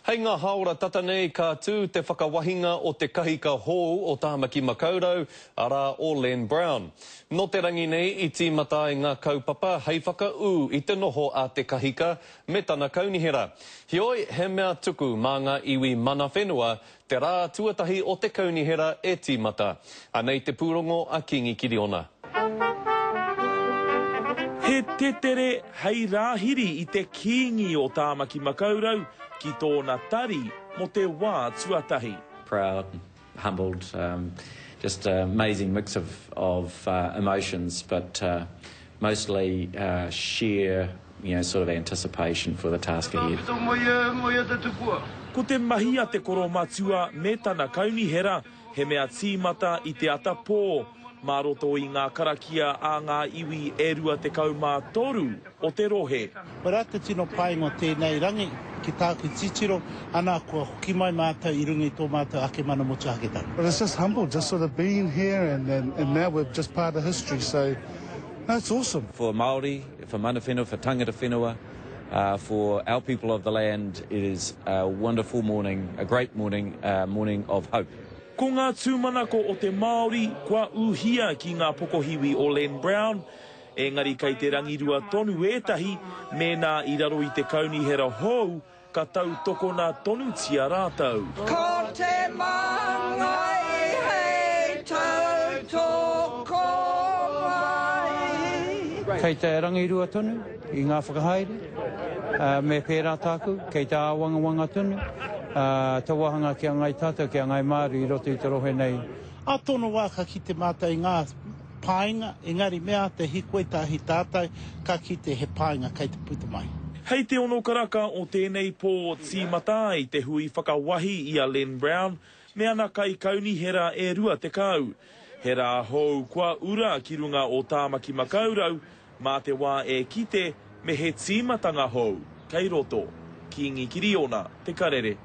Hei ngā hāora tata nei ka tū te whakawahinga o te kahika hou o Tāmaki Makaurau, arā o Len Brown. Nō te rangi nei i tīmata ai ngā kaupapa hei whakaū i te noho a te kahika me tana kaunihera. Heoi, he mea tuku mā ngā iwi mana whenua te rā tuatahi o te kaunihera e tīmata. Anei te pūrongo a Kingi Kiriona. He tetere hei rāhiri i te Kīngi o Tāmaki Makaurau ki tōna tari mō te wā tuatahi. Proud, humbled, just amazing mix of of emotions but mostly sheer you know sort of anticipation for the task ahead. Ko te mahi a te koromatua me tana kaunihera He mea tīmata i te ata pō, mā roto i ngā karakia a ngā iwi e 23 o te rohe. Koirā te tino painga o tēnei rangi, ki tāku titiro, ana kua hoki mai mātou i runga i tō mātou ake mana motuhaketanga. But it's just humble, just sort of being here and and now we're just part of history, so no it's awesome. For Māori, for mana whenua, for tangata whenua, for our people of the land it is a wonderful morning, a great morning, a morning of hope. Ko ngā tūmanako o te Māori kua ūhia ki ngā pokohiwi o Len Brown, engari kei te rangirua tonu ētahi mēnā i raro i te kaunihera hou ka tautokona tonutia rātou. Ko te māngai hei tautoko mai. Kei te rangirua tonu i ngā whakahaere, ā, me pērā tāku, kei te āwangawanga tonu, ā, te wāhanga ki a Ngāi Tātou, ki a Ngāi Māori i roto i te rohe nei. Ā tōna wā ka kite mātou i ngā painga, engari me āta hikoi tahi tātou, ka kite he painga kei te puta mai. Hei te ono karaka o tēnei pō tīmata ai te hui whakawahi i a Len Brown me ana kaikaunihera e 20. He rā hou kua ura ki runga o Tāmaki Makaurau mā te wā e kite me he tīmatanga hou kei roto. Kīngi Kiriona, Te Karere.